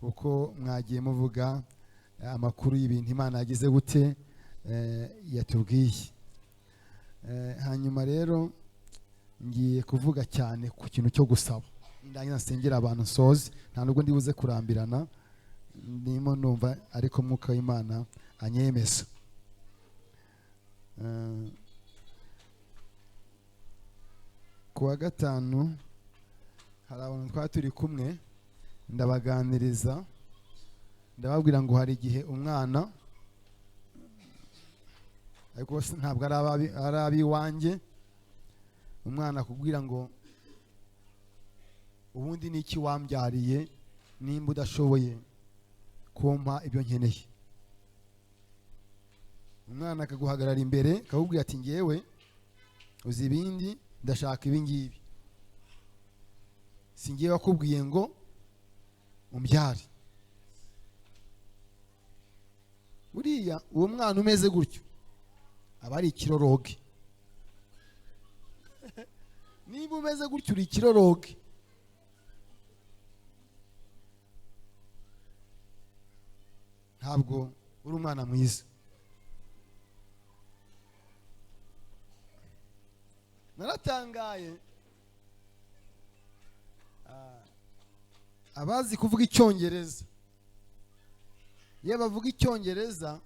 Kuko mwagiye muvuga amakuru y'ibintu Imana yagize gute yatubwiye. Hanyuma rero ngiye kuvuga cyane ku kintu cyo gusaba. Ndangiza nsengera abantu nsoze, nta nubwo ndibuze kurambirana, ndimo numva ariko Mwuka w'Imana anyemeza. Ku wa gatanu hari abantu twari turi kumwe, ndabaganiriza, ndababwira ngo hari igihe umwana, ariko ntabwo ari ab'iwanjye, umwana akubwira ngo ubundi ni iki wambyariye nimba udashoboye kumpa ibyo nkeneye. Umwana akaguhagarara imbere akakubwira ati ngewe uzi ibindi, ndashaka ibi ngibi, si ngewe wakubwiye ngo umbyare. Buriya uwo mwana umeze gutyo aba ari ikiroroge. Niba umeze gutyo uri ikiroroge. Ntabwo uri umwana mwiza. Naratangaye, abazi kuvuga icyongereza, iyo bavuga icyongereza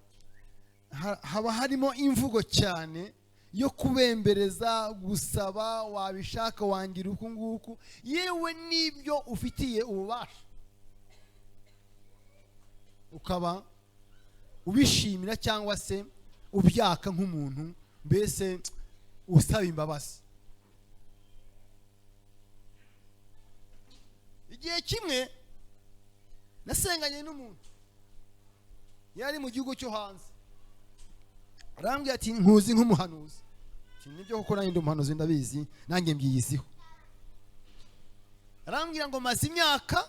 haba harimo imvugo cyane yo kubembereza, gusaba, wabishaka wangira uku nguku, yewe n'ibyo ufitiye ububasha ukaba ubishimira cyangwa se ubyaka nk'umuntu mbese usaba imbabazi. Igihe kimwe nasenganye n'umuntu yari mu gihugu cyo hanze, arambwira ati nkuzi nk'umuhanuzi. Ati nibyo koko nanjye ndi umuhanuzi, ndabizi, nanjye mbyiyiziho. Arambwira ngo maze imyaka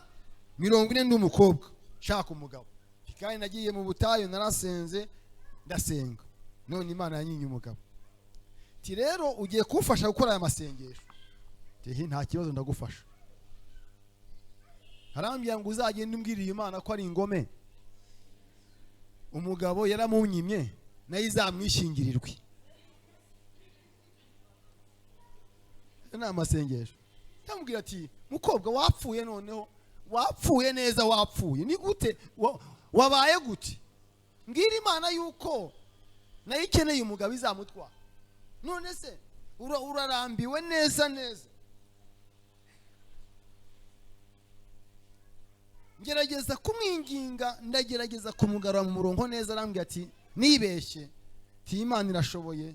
40 ndi umukobwa nshaka umugabo, kandi nagiye mu butayu narasenze ndasenga, none Imana yanyinye umugabo. Ati rero ugiye kumfasha gukora aya masengesho. Ati nta kibazo ndagufasha. Arambwira ngo uzagende umbwirire Imana ko ari ingome, umugabo yaramunyimye nayo izamwishingirirwe. Ni amasengesho. Ndamubwira ati mukobwa wapfuye, noneho wapfuye neza, wapfuye ni gute, wabaye gute? Mbwira Imana yuko nayo ikeneye umugabo izamutwara. None se urarambiwe neza neza? Ngerageza kumwinginga, ndagerageza kumugarura mu murongo neza, arambwira ati nibeshye, ti Imana irashoboye,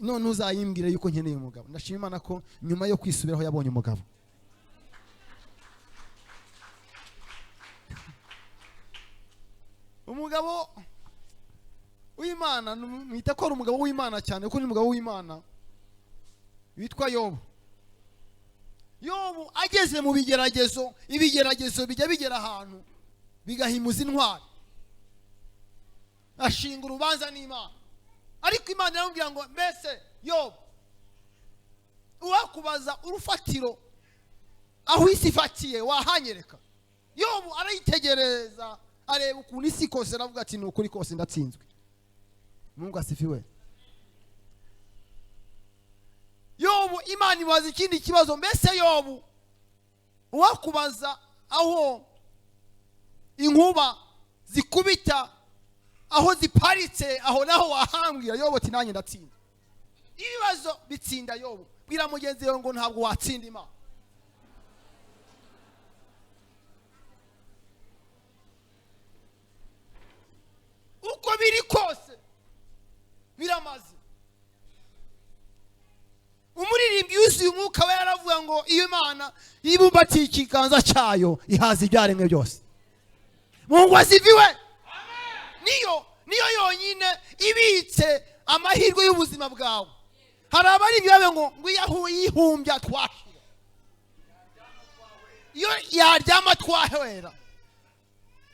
none uzayimbwira yuko nkeneye umugabo. Ndashima Imana ko nyuma yo kwisubiraho yabonye umugabo. Umugabo w'Imana, mwita ko ari umugabo w'Imana cyane, kuko ni umugabo w'Imana witwa Yobu. Yobu ageze mu bigeragezo, ibigeragezo bijya bigera ahantu bigahimuza intwari, ashinga urubanza n'Imana. Ariko Imana iramubwira ngo mbese Yobu, uwakubaza urufatiro aho isi ifatiye wahanyereka? Yobu arayitegereza, areba ukuntu isi ikose, aravuga ati ni ukuri kose ndatsinzwe. Mungu asifiwe. Yobu Imana ibaza ikindi kibazo, mbese Yobu uwakubaza aho inkuba zikubita, aho ziparitse, aho naho wahambwira? Yobu ati nanjye ndatsinda. Ibibazo bitsinda Yobu. Bwira mugenzi wawe ngo ntabwo watsinda Imana. Uko biri kose biramaze. Umuririmbyi yuzuye umwuka we yaravuga ngo iyo Imana ibumbatiye ikiganza cyayo ihaza ibyaremwe byose. Mungu asifiwe. Niyo yonyine ibitse amahirwe y'ubuzima bwawe. Hari abari ibyabe ngo ngo yihumbya twashira, iyo yaryama twahera.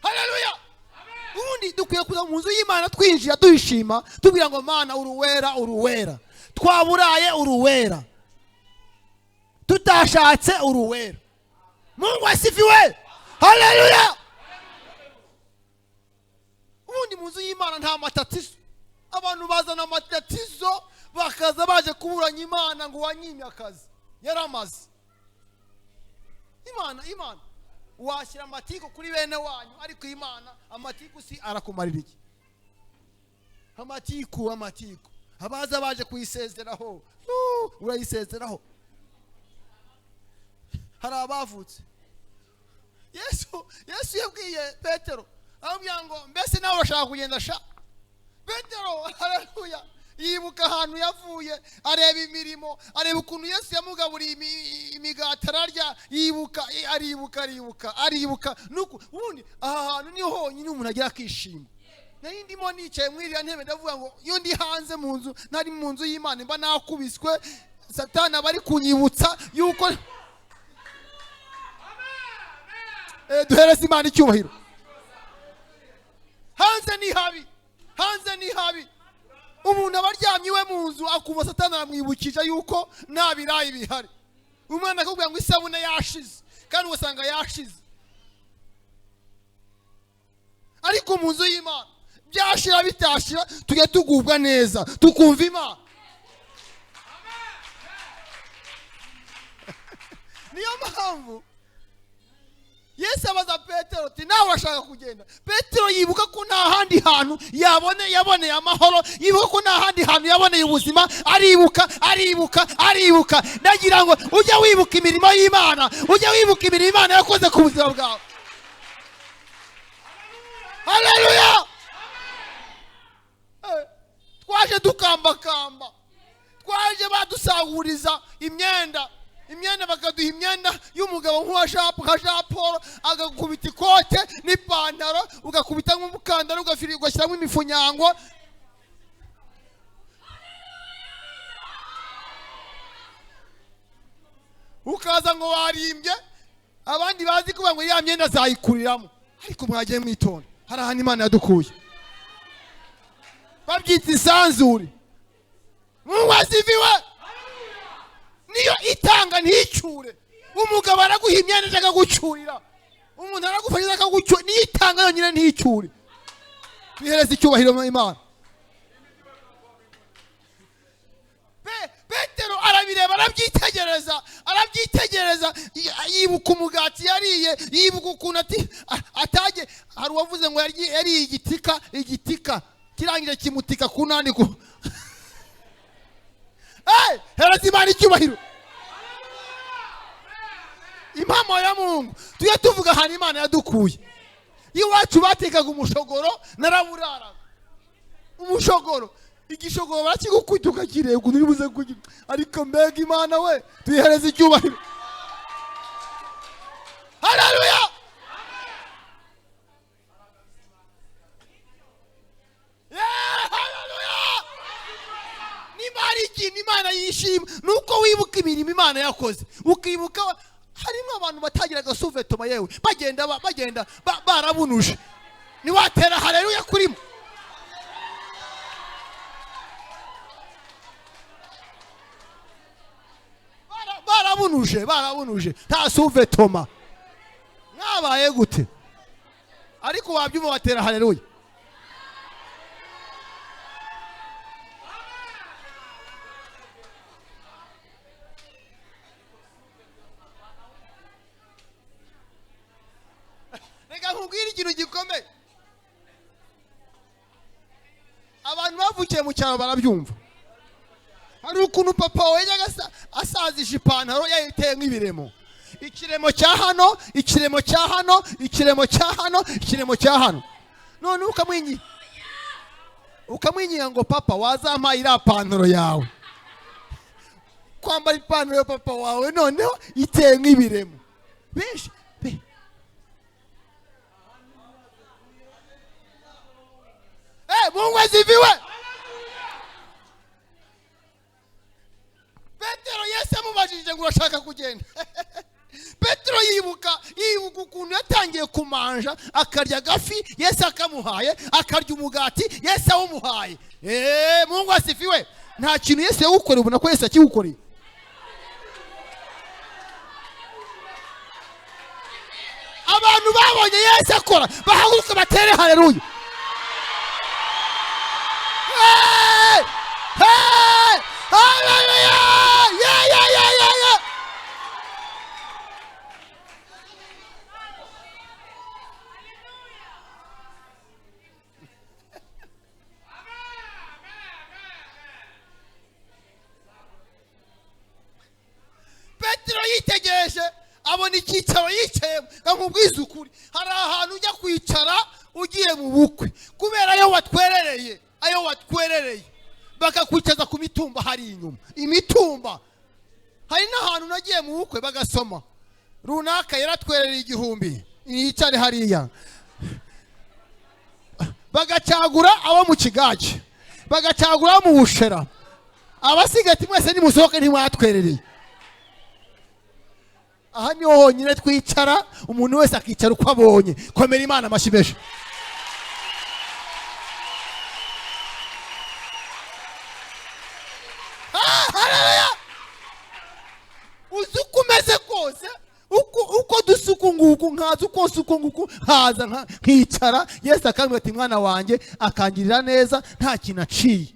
Haleluya. Ubundi dukwiye kuza mu nzu y'Imana twinjira dushima, tubwira ngo Mana uruwera, uruwera, twaburaye uruwera, tutashatse uruwera. Mungu asifiwe. Haleluya! Ubundi mu nzu y'Imana nta matatizo. Abantu bazana amatatizo bakaza baje kuburanya Imana ngo wanyimye akazi, yaramaze. Imana washyira amatiku kuri bene wanyu, ariko Imana amatiku si arakumarira iki? Amatiku abaza baje kuyisezeraho, urayisezeraho. Hari abavutse. Yesu yabwiye Petero, aramubwira ngo mbese nawe urashaka kugenda sha? Petero, haleluya, yibuka ahantu yavuye, areba imirimo, areba ukuntu Yesu yamugaburiye imigati ararya, yibuka, aribuka. Nuko ubundi aha hantu niho honyine umuntu agira akishima. Nari ndimo nicaye muri iriya ntebe ndavuga ngo iyo ndi hanze mu nzu, nari mu nzu y'Imana mba nakubiswe, Satani aba ari kunyibutsa yuko duhereze Imana icyubahiro. Hanze ni habi, hanze ni habi. Umuntu aba aryamye iwe mu nzu akumva Satani aramwibukije yuko nta birayi bihari. Umwana akakubwira ngo isabune yashize, kandi ugasanga yashize. Ariko mu nzu y'Imana byashira bitashira tujya tugubwa neza, tukumva Imana. Niyo mpamvu Yesu abaza Petero ati nawe urashaka kugenda? Petero yibuka ko nta handi hantu yaboneye amahoro, yibuka ko nta handi hantu yaboneye ubuzima, aribuka. Ndagira ngo ujye wibuka imirimo y'Imana, ujye wibuka imirimo Imana yakoze ku buzima bwawe. Haleluya! Twaje dukambakamba, twaje badusahuriza imyenda, bakaduha imyenda y'umugabo nk'uwa Jean Paul, agakubita ikote n'ipantaro, ugakubita nk'umukandara, ugashyiramo imifunyango. Ukaza ngo warimbye, abandi bazi kuba ngo ya myenda zayikuriramo. Ariko mwagiye mwitonda, hari ahantu Imana yadukuye. Babyita isanzure. Mungu asifiwe. Niyo itanga nticyure. Umugabo araguha imyenda akagucyurira, umuntu aragufasha akagucyura, niyo itanga yonyine nticyure. Twihereze icyubahiro Imana. Petero arabireba, arabyitegereza, yibuka umugati yariye, yibuka ukuntu ati atage. Hari uwavuze ngo yariye igitika kirangije kimutika ku nandiko. Hereza Imana icyubahiro. Impamo ya Mungu tujye tuvuga ahantu Imana yadukuye. Iwacu batekaga umushogoro, naraburaraga umushogoro, igishogoro barakigukubita ukakireba ukuntu uri buze kugira. Ariko mbega Imana we, tuyihereze icyubahiro. Haleluya! Haleluya! Niba hari ikintu Imana yishima nuko wibuka imirimo Imana yakoze, ukibuka. Harimo abantu batagiraga suvetoma, yewe bagenda barabunuje. Niwatera haleluya kurimo. Barabunuje nta suvetoma. Mwabaye gute? Ariko wabyumva watera haleluya. Reka nkubwire ikintu gikomeye. Abantu bavukiye mu cyaro barabyumva. Hari ukuntu papa we yajyaga asazisha ipantaro yayiteye nk'ibiremo. Ikiremo cya hano, ikiremo cya hano, ikiremo cya hano, ikiremo cya hano. None ukamwinyiga ngo papa wazampaye iriya pantaro yawe. Kwambara ipantaro ya papa wawe noneho iteye nk'ibiremo. Benshi Mungu asifiwe. Petero Yesu amubajije ngo urashaka kugenda. Petero yibuka ukuntu yatangiye kumanja, akarya agafi Yesu akamuhaye, akarya umugati Yesu awumuhaye. Mungu asifiwe. Nta kintu Yesu yagukoreye ubona ko Yesu akigukoreye. Abantu babonye Yesu akora bahaguruke batere haleluya. Hey! Hey! Haleluya! Yeah, yeah, yeah, yeah, yeah. Petero yitegereje abona icyicaro yicayemo. Nkubwiza ukuri, hari ahantu ujya kwicara ugiye mu bukwe kubera ayo watwerereye, ayo watwerereye bakakwicaza ku mitumba hari inyuma imitumba. Hari n'ahantu nagiye mu bukwe bagasoma runaka yaratwerereye 1000 yicare hariya, bagacagura abo mu kigage, bagacagura abo mu bushera, abasigaye ati mwese nimusohoke ntimwatwerereye. Aha niho honyine twicara, umuntu wese akicara uko abonye. Komera Imana amashyi menshi. Uzi uko umeze kose, uko dusuku nguku, nkaza uko nsuku nguku, haza nkicara. Yesu akambwira ati mwana wanjye, akangirira neza nta kintu aciye.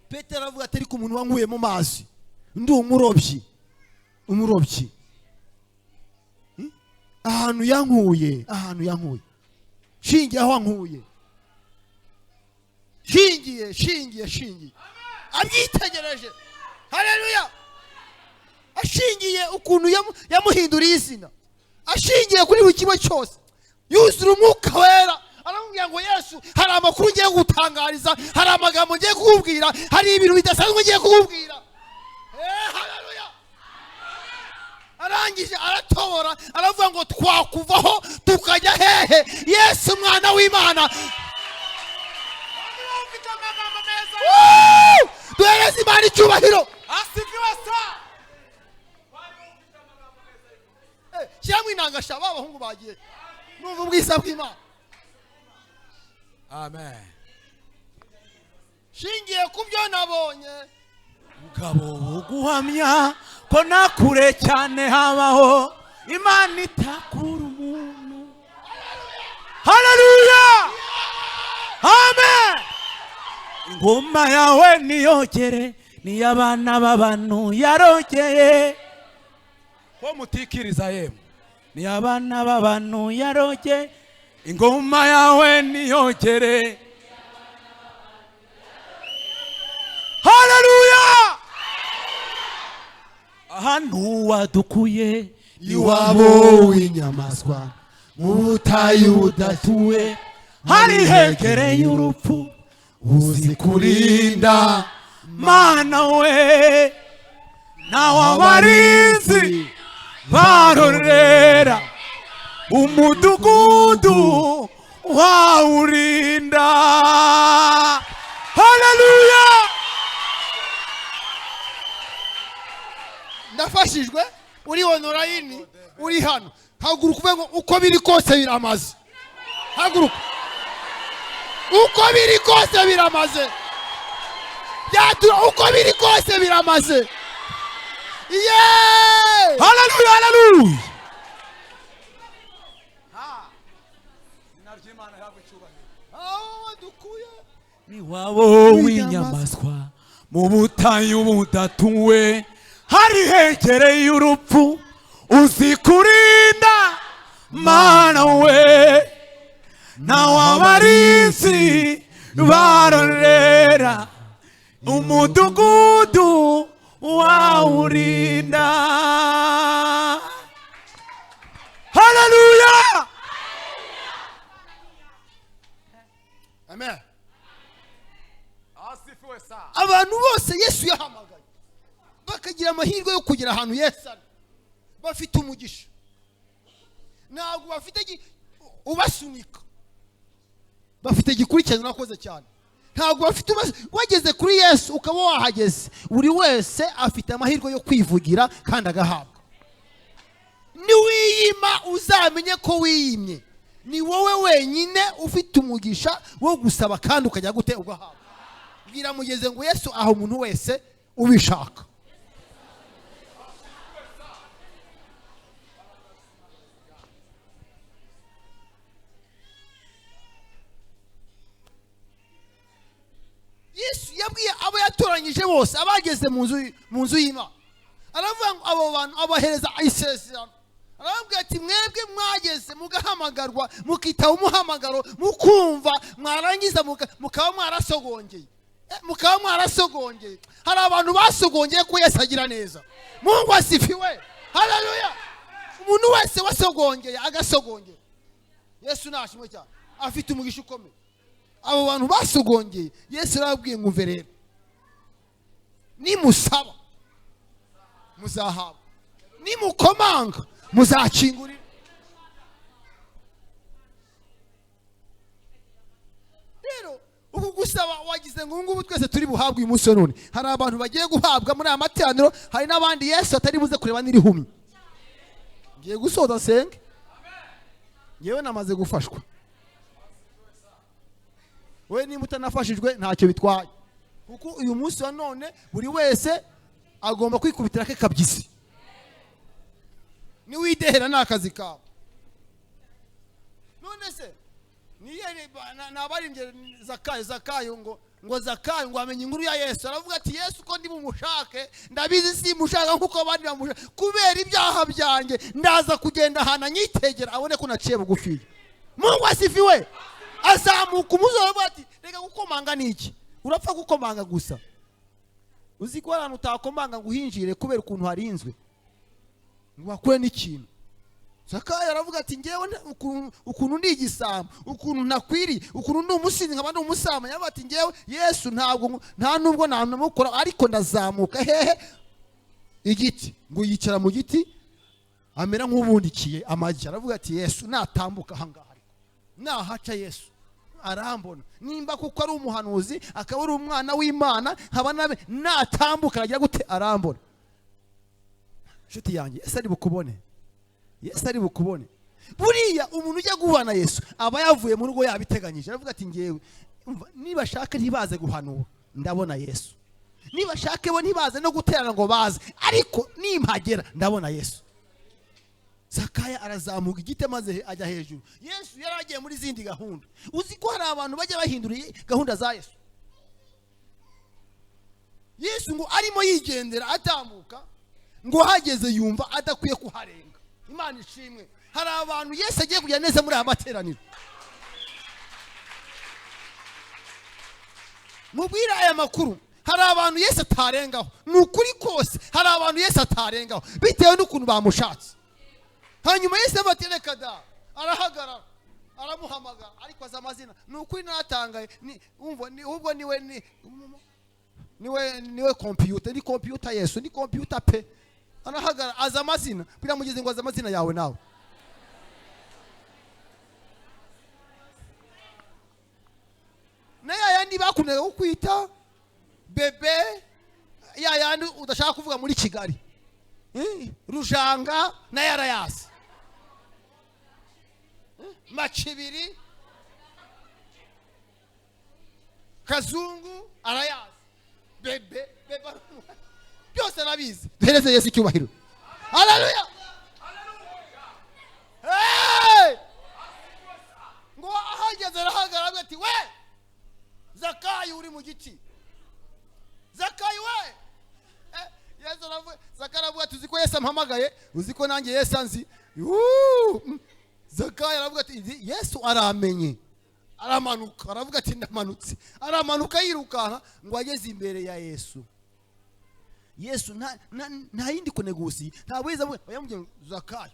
Petero aravuga ati ariko umuntu wankuye mu mazi, ndi umurobyi, umurobyi. Ahantu yankuye, ahantu yankuye, shingiye aho ankuye, shingiye, shingiye, shingiye, abyitegereje. Haleluya! Ashingiye ukuntu yamuhinduriye izina, ashingiye kuri buri kimwe cyose, yuzura umwuka wera. Aramubwira ngo Yesu, hari amakuru ngiye gutangariza, hari amagambo ngiye kukubwira, hari ibintu bidasanzwe ngiye kukubwira. Haleluya! Arangije aratobora, aravuga ngo twakuvaho tukajya hehe? Yesu mwana w'Imana. Duhereze Imana icyubahiro. Shyiramo inanga sha, ba bahungu bagiye. Numva ubwiza bw'Imana. Amen. Shingiye ku byo nabonye, mugabo guhamya ko nakure cyane habaho Imana itakura umuntu. Haleluya! Amen. Ingoma yawe niyogere, niy'abana b'abantu yarogeye. Ko mutikiriza yemwe, niy'abana b'abantu yarogeye. Ingoma yawe niyogere. Haleluya! Ahantu wadukuye iwabo w'inyamaswa, mu butayu budatuwe, hari hegereye urupfu, uzi kurinda Mana we, nawe abarinzi barorera, umudugudu wawurinda. Haleluya! Ndafashijwe. Uri onorayini, uri hano, haguruka uvuge ngo uko biri kose biramaze. Haguruka, uko biri kose biramaze. Byatura, uko biri kose biramaze. Yeah! Haleluya, haleluya! Ni wabo w'inyamaswa mu butayu budatuwe, hari hegereye urupfu, uzi kurinda Mana we, nawe abarinzi barorera, umudugudu wawurinda. Haleluya! Amen. Abantu bose Yesu yahamagaye bakagira amahirwe yo kugera ahantu Yesu ari, bafite umugisha. Ntabwo bafite ubasunika, bafite gikurikirana urakoze cyane. Ntabwo bafite wageze kuri Yesu ukaba wahageze. Buri wese afite amahirwe yo kwivugira kandi agahabwa. Niwiyima uzamenye ko wiyimye. Ni wowe wenyine ufite umugisha wo gusaba kandi ukajya gute ugahabwa. Bwira mugeze ngo Yesu aho umuntu wese ubishaka. Abakoranyije bose abageze mu nzu y'Imana, aravuga ngo abo bantu abahereza isezerano, arababwira ati mwebwe mwageze mugahamagarwa, mukitaba umuhamagaro, mukumva, mwarangiza mukaba mwarasogongeye. Mukaba mwarasogongeye. Hari abantu basogongeye ko Yesu agira neza. Mungu asifiwe, haleluya. Umuntu wese wasogongeye agasogongera Yesu nashimwe cyane, afite umugisha ukomeye. Abo bantu basogongeye Yesu arababwiye ngo umve rero, nimusaba muzahabwa, nimukomanga muzakingurira. Rero uku gusaba wagize ngo ngubu twese turi buhabwe uyu munsi wa none. Hari abantu bagiye guhabwa muri aya materaniro, hari n'abandi Yesu atari buze kureba n'irihumye. Ngiye gusoza senge, ngewe namaze gufashwa. We nimba utanafashijwe ntacyo bitwaye, kuko uyu munsi wa none buri wese agomba kwikubitira ke kabyizi. Niwidehera ni akazi kawe. None se nabaririmbye Zakayo ngo Zakayo ngo amenye inkuru ya Yesu, aravuga ati Yesu ko ndi bumushake, ndabizi simushaka nkuko abandi bamushaka, kubera ibyaha byanjye ndaza kugenda ahantu anyitegera abone ko naciye bugufi. Mungu asifiwe. Azamuka umusozi aravuga ati reka gukomanga ni iki, urapfa gukomanga gusa. Uzi ko ahantu utakomanga ngo uhinjire kubera ukuntu harinzwe, ngo wakure n'ikintu. Zakayo aravuga ati ngewe ukuntu ndi igisambo, ukuntu ntakwiriye, ukuntu ndi umusinzi nkaba ndi umusambanyi. Aravuga ati ngewe Yesu ntabwo nta nubwo namukora, ariko ndazamuka hehe igiti. Ngo yicara mu giti amera nk'ubundikiye amagi. Aravuga ati Yesu natambuka aha ngaha, ariko nahaca Yesu arambona, nimba kuko ari umuhanuzi akaba ari umwana w'Imana, nkaba nabe natambuka aragira gute, arambona. Nshuti yanjye, Yesu ari bukubone, Yesu ari bukubone. Buriya umuntu ujya guhura na Yesu aba yavuye mu rugo yabiteganyije, aravuga ati ngewe niba shaka ntibaze guhanura ndabona Yesu, niba shaka bo ntibaze no guterana ngo baze, ariko nimpagera ndabona Yesu. Zakaya arazamuka igiti maze ajya hejuru. Yesu yari agiye muri zindi gahunda. Uzi ko hari abantu bajya bahindura gahunda za Yesu. Yesu ngo arimo yigendera atambuka, ngo hageze yumva adakwiye kuharenga. Imana ishimwe. Hari abantu Yesu agiye kujya neza muri aya materaniro. Mubwira aya makuru, hari abantu Yesu atarengaho. Ni ukuri kose, hari abantu Yesu atarengaho bitewe n'ukuntu bamushatse. Hanyuma Yesu abatereka da, arahagarara, aramuhamagara, ariko aza amazina. Ni ukuri natangaye, ni umva ni ubwo niwe ni niwe niwe computer, ni computer Yesu, ni computer pe. Arahagarara aza amazina, biramugeze ngo aza amazina yawe nawe. Na yandi bakundaga kukwita bebe, ya yandi udashaka kuvuga muri Kigali, Rujanga na yarayasi, Macibiri, Kazungu arayazi, bebe bebe byose arabizi. Duhereze Yesu icyubahiro. Haleluya. Hey! Ngo ahageze arahagarara ati we Zakayo uri mu giti, Zakayo we. Yesu aravuga, Zakayo aravuga ati uzi ko Yesu ampamagaye, uzi ko nanjye Yesu anzi. Zakayo aravuga ati Yesu aramenye, aramanuka, aravuga ati ndamanutse, aramanuka yirukanka ngo ageze imbere ya Yesu. Yesu nta yindi kunegusi, nta weza yamubwiye Zakayo,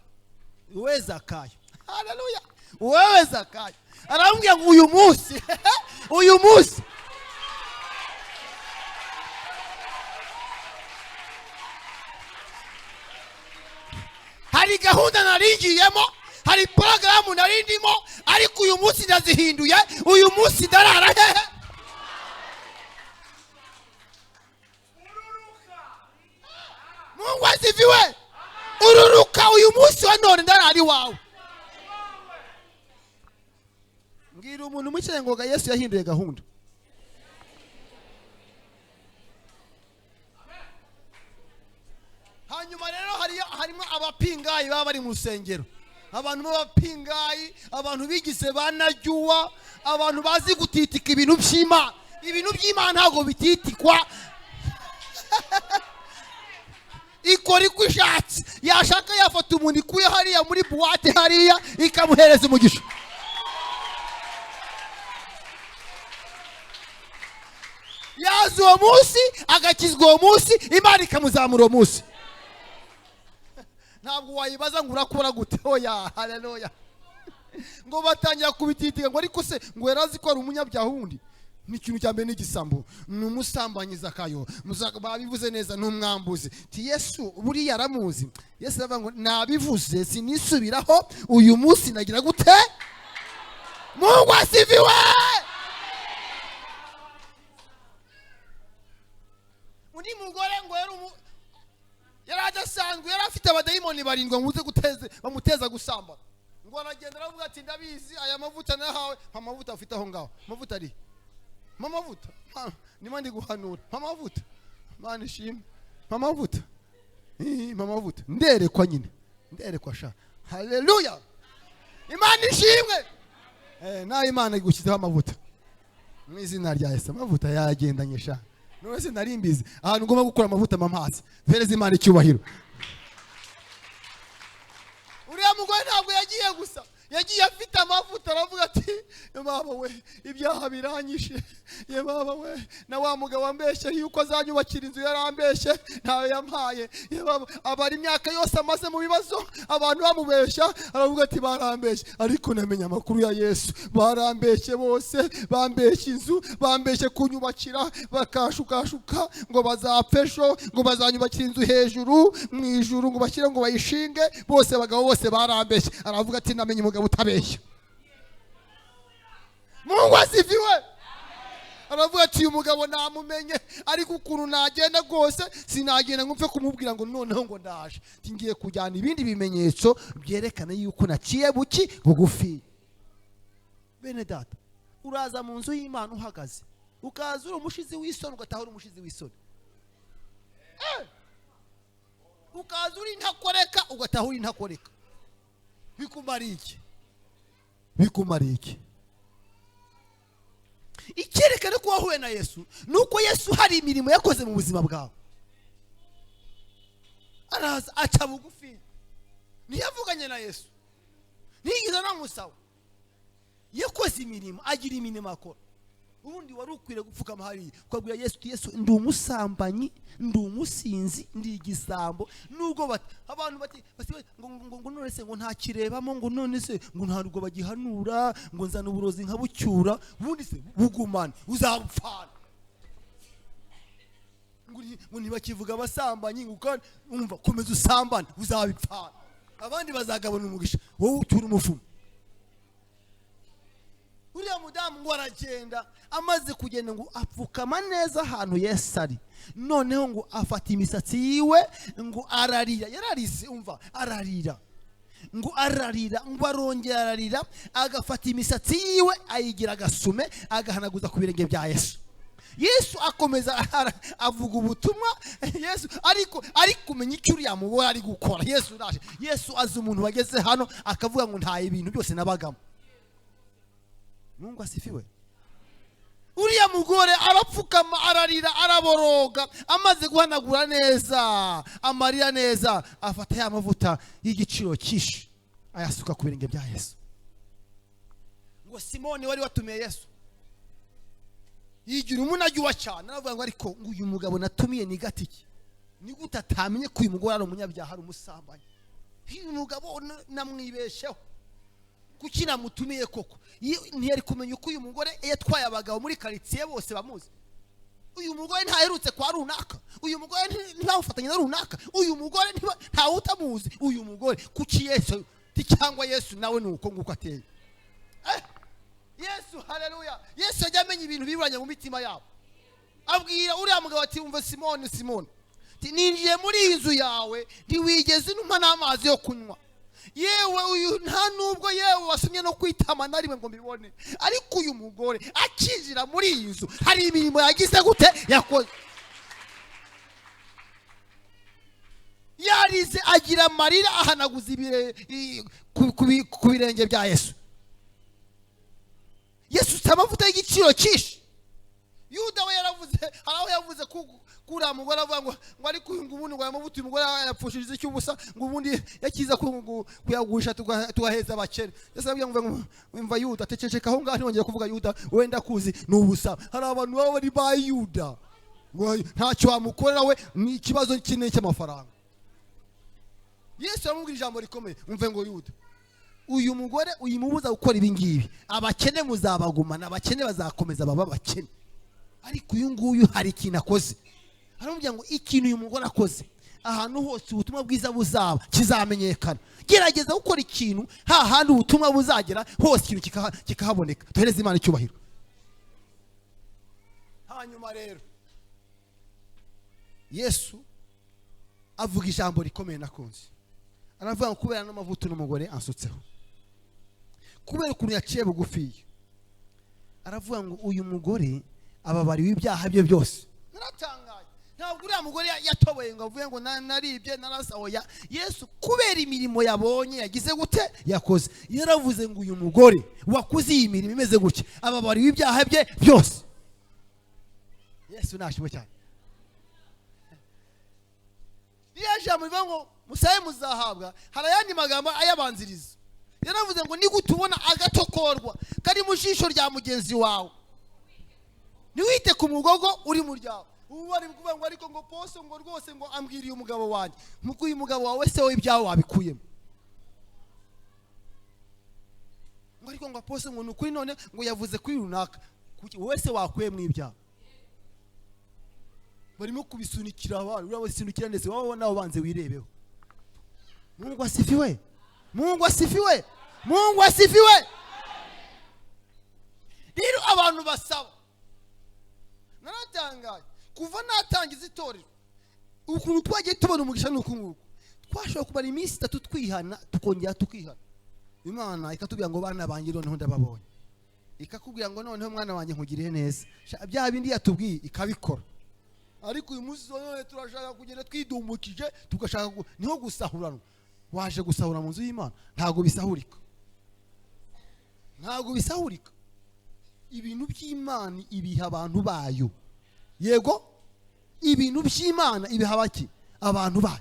we Zakayo, haleluya, wewe Zakayo. Aramubwira ngo uyu munsi uyu munsi hari gahunda naringiyemo, hari porogaramu narindimo, ariko uyu munsi ndazihinduye, uyu munsi ndarara hehe. Mungu asifiwe. Ururuka uyu munsi wa none ndarara iwawe. Mbwira umuntu mwicaye ngo Yesu yahinduye gahunda. Hanyuma rero harimo abapingayi baba bari mu rusengero, abantu b'abapingayi, abantu bigize banajyuwa, abantu bazi gutitika ibintu by'Imana. Ibintu by'Imana ntabwo bititikwa. Ikora uko ishatse. Yashaka yafata umuntu ikuye hariya muri boîte hariya, ikamuhereza umugisha. Yaza uwo munsi, agakizwa uwo munsi, Imana ikamuzamura uwo munsi. Ntabwo wayibaza ngo urakora gute. Oya, haleluya. Ngo batangira kubititika ngo ariko se ngo yarazi ko ari umunyabyaha wundi. Ni ikintu cya mbere n'igisambo, ni umusambanyi Zakayo. Babivuze neza, ni umwambuzi. Ti Yesu buriya aramuzi. Yesu aravuga ngo nabivuze sinisubiraho, uyu munsi nagira gute? Mungu asifiwe. Undi mugore ngo yari adasanzwe, yari afite abadayimoni barindwi bamuteza gusambana. Ngo aragenda aravuga ati ndabizi aya mavuta nahawe, amavuta afite aho ngaho, amavuta ari amavuta, nima ndi guhanura amavuta, Mana ishimwe, amavuta, amavuta, nderekwa nyine, nderekwa sha, haleluya, Imana ishimwe. Nayo Imana igushyizeho amavuta mu izina rya Yesu. Amavuta yagendanye sha, none se nari mbizi ahantu ugomba gukura amavuta mamazi. Duhereze Imana icyubahiro. Uriya mugore ntabwo yagiye gusa, yagiye afite amavuta. Aravuga ati baba we, ibyaha biranyishe, ye baba we, na wa mugabo wambeshye yuko azanyubakira inzu yarambeshye, ntayo yampaye, ye baba. Abara imyaka yose amaze mu bibazo, abantu bamubeshya. Aravuga ati barambeshye, ariko namenye amakuru ya Yesu. Barambeshye bose, bambeshye inzu, bambeshye kunyubakira, bakashukashuka ngo bazapfa ejo, ngo bazanyubakira inzu hejuru mu ijuru, ngo bashyire ngo bayishinge, bose abagabo bose barambeshye. Aravuga ati namenye umugabo utabeshya. Mungu asifiwe. Aravuga ati uyu mugabo namumenye, ariko ukuntu nagenda rwose sinagenda ngo mfe kumubwira ngo noneho ngo ndaje. Ngiye kujyana ibindi bimenyetso byerekana yuko naciye buki bugufi. Bene data, uraza mu nzu y'Imana uhagaze, ukaza uri umushizi w'isoni, ugataha uri umushizi w'isoni. Ukaza uri intakoreka, ugataha uri intakoreka. Bikumara iki? Bikumara iki? Icyerekana ko wahuye na Yesu nuko Yesu hari imirimo yakoze mu buzima bwawe. Araza aca bugufi, ntiyavuganye na Yesu, ntiyigeze anamusaba, yakoze imirimo, agira imirimo akora. Ubundi wari ukwiriye gupfukama hariya ukabwira Yesu uti Yesu ndi umusambanyi, ndi umusinzi, ndi igisambo. Nubwo abantu bati ngo none se ngo ntakirebamo, ngo none se ngo ntabwo bagihanura, ngo nzana uburozi nkabucyura, ubundi se bugumane uzapfana. Ngo ntibakivuga abasambanyi, ngo kandi umva komeza usambane uzabipfana, abandi bazagabana umugisha, wowe utura umuvumo. Uriya mudamu ngo aragenda, amaze kugenda ngo apfukama neza ahantu Yesu ari, noneho ngo afata imisatsi yiwe ngo ararira. Yararize, umva, ararira, ngo ararira, ngo arongera ararira, agafata imisatsi yiwe ayigira agasume, agahanaguza ku birenge bya Yesu. Yesu akomeza avuga ubutumwa. Yesu ariko ari kumenya icyo uriya mugore ari gukora. Yesu uraje, Yesu azi umuntu wageze hano akavuga ngo ntaye ibintu byose nabagamo. Mungu asifiwe. Uriya mugore arapfukama, ararira, araboroga, amaze guhanagura neza amarira neza, afata ya mavuta y'igiciro cyinshi ayasuka ku birenge bya Yesu. Ngo Simoni wari watumiye Yesu yigira umunajyuwa cyane, aravuga ngo ariko ngo uyu mugabo natumiye ni gatiki, ni gute atamenye ko uyu mugore ari umunyabyaha, ari umusambanyi? Uyu mugabo namwibesheho, kuki namutumiye koko? Ntiyari kumenya uko uyu mugore yatwaye abagabo muri quartier bose bamuzi. Uyu mugore ntaherutse kwa runaka, uyu mugore ntawufatanye na runaka, uyu mugore ntawutamuzi, uyu mugore kuki Yesu cyangwa Yesu nawe nuko nguko ateye. Yesu, haleluya. Yesu ajya amenya ibintu biburanye mu mitima yabo. Abwira uriya mugabo ati umva Simoni, Simoni, ninjiye muri iyi nzu yawe ntiwigeze unumpa n'amazi yo kunywa, yewe uyu nta nubwo yewe wasomye no kwitama na rimwe ngo mbibone, ariko uyu mugore akinjira muri iyi nzu hari imirimo yagize gute yakoze. Yarize agira amarira, ahanaguza ku birenge bya Yesu. Yesu si amavuta y'igiciro cyinshi. Yuda we yaravuze, hari aho yavuze kuriya mugore avuga ngo ariko uyu ngo ubundi ngo amavuta uyu mugore yapfushije icy'ubusa, ngo ubundi yakiza kuyagurisha tugaheza abakene. Yesu arabwira ngo mva Yuda, tececeka aho ngaho, ntiwongere kuvuga Yuda, wenda kuzi ni ubusa. Hari abantu baba bari ba Yuda, ngo ntacyo wamukorera we, ni ikibazo kinini cy'amafaranga. Yesu aramubwira ijambo rikomeye, umve ngo Yuda, uyu mugore uyimubuza gukora ibi ngibi, abakene muzabagumana, abakene bazakomeza baba abakene, ariko uyu nguyu hari ikintu akoze. Aramubwira ngo ikintu uyu mugore akoze, ahantu hose ubutumwa bwiza buzaba kizamenyekana. Gerageza gukora ikintu hahandi ubutumwa buzagera hose, ikintu kikahaboneka. Duhereze Imana icyubahiro. Hanyuma rero Yesu avuga ijambo rikomeye nakunze, aravuga ngo kubera n'amavuta n'umugore ansutseho, kubera ukuntu yaciye bugufiya, aravuga ngo uyu mugore ababariwe ibyaha bye byose. Naratangaye, ntabwo uriya mugore yatoboye ngo avuge ngo naribye narasa, oya. Yesu kubera imirimo yabonye yagize gute yakoze, yaravuze ngo uyu mugore wakoze iyi mirimo imeze gutya ababariwe ibyaha bye byose. Yesu nashimwe cyane. Ririya jambo rivuga ngo musabe muzahabwa, hari ayandi magambo ayabanziriza. Yaravuze ngo ni gute ubona agatokorwa kari mu jisho rya mugenzi wawe, ntiwite ku mugogo uri mu ryawe. Ubu bari kuvuga ngo ariko ngo poso ngo rwose ngo ambwiriye umugabo wanjye, nkuko uyu mugabo wawe se wowe ibyawe wabikuyemo. Ngo ariko ngo poso ngo ni ukuri none ngo yavuze kuri runaka, kuki wowe se wakuyemo ibyawe? Barimo kubisunikira abantu, urabasunikira ndetse wowe nawe banze wirebeho. Mungu asifiwe, Mungu asifiwe, Mungu asifiwe. Rero abantu basaba, naratangaye kuva natangiza itorero ukuntu twagiye tubona umugisha ni uku nguku. Twashobora kumara iminsi itatu twihana, tukongera tukihana, Imana ikatubwira ngo bana banjye noneho ndababonye, ikakubwira ngo noneho mwana wanjye nkugiriye neza, bya bindi yatubwiye ikabikora. Ariko uyu munsi none turashaka kugenda twidumukije, tugashaka niho gusahuranwa. Waje gusahura mu nzu y'Imana, ntabwo bisahurika, ntabwo bisahurika. Ibintu by'Imana ibiha abantu bayo, yego, ibintu by'Imana ibiha baki? Abantu bayo.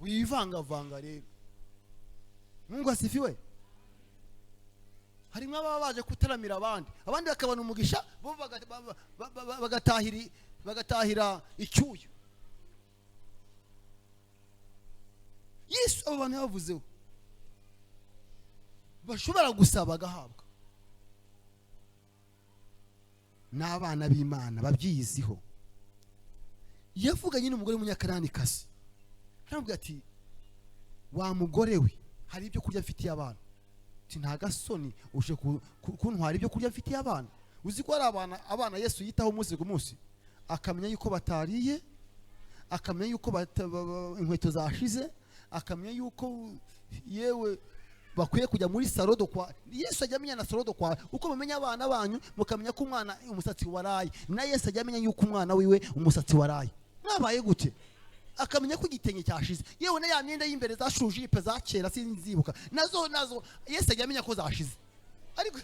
Wivangavanga rero. Mungu asifiwe. Harimo ababa baje kutaramira abandi, abandi bakabona umugisha, bo bagatahira icyuyo. Yesu abo bantu yabavuzeho bashobora gusaba bagahabwa, n'abana b'Imana babyiyiziho. Yavuganye n'umugore w'umunyakananikazi, aramubwira ati wa mugore we, hari ibyo kurya mfitiye abana. Ati nta gasoni uje kuntwara ibyo kurya mfitiye abana. Uzi ko hari abana Yesu yitaho umunsi ku munsi, akamenya yuko batariye, akamenya yuko inkweto zashize, akamenya yuko yewe bakwiye kujya muri sarodo kwa Yesu. Ajya amenya na sarodo kwa uko mumenya abana banyu, mukamenya ko umwana umusatsi waraye, na Yesu ajya amenya yuko umwana wiwe umusatsi waraye. Mwabaye gute? Akamenya ko igitenge cyashize, yewe na ya myenda y'imbere zashuje ipe za kera sinzibuka, nazo Yesu ajya amenya ko zashize. Ariko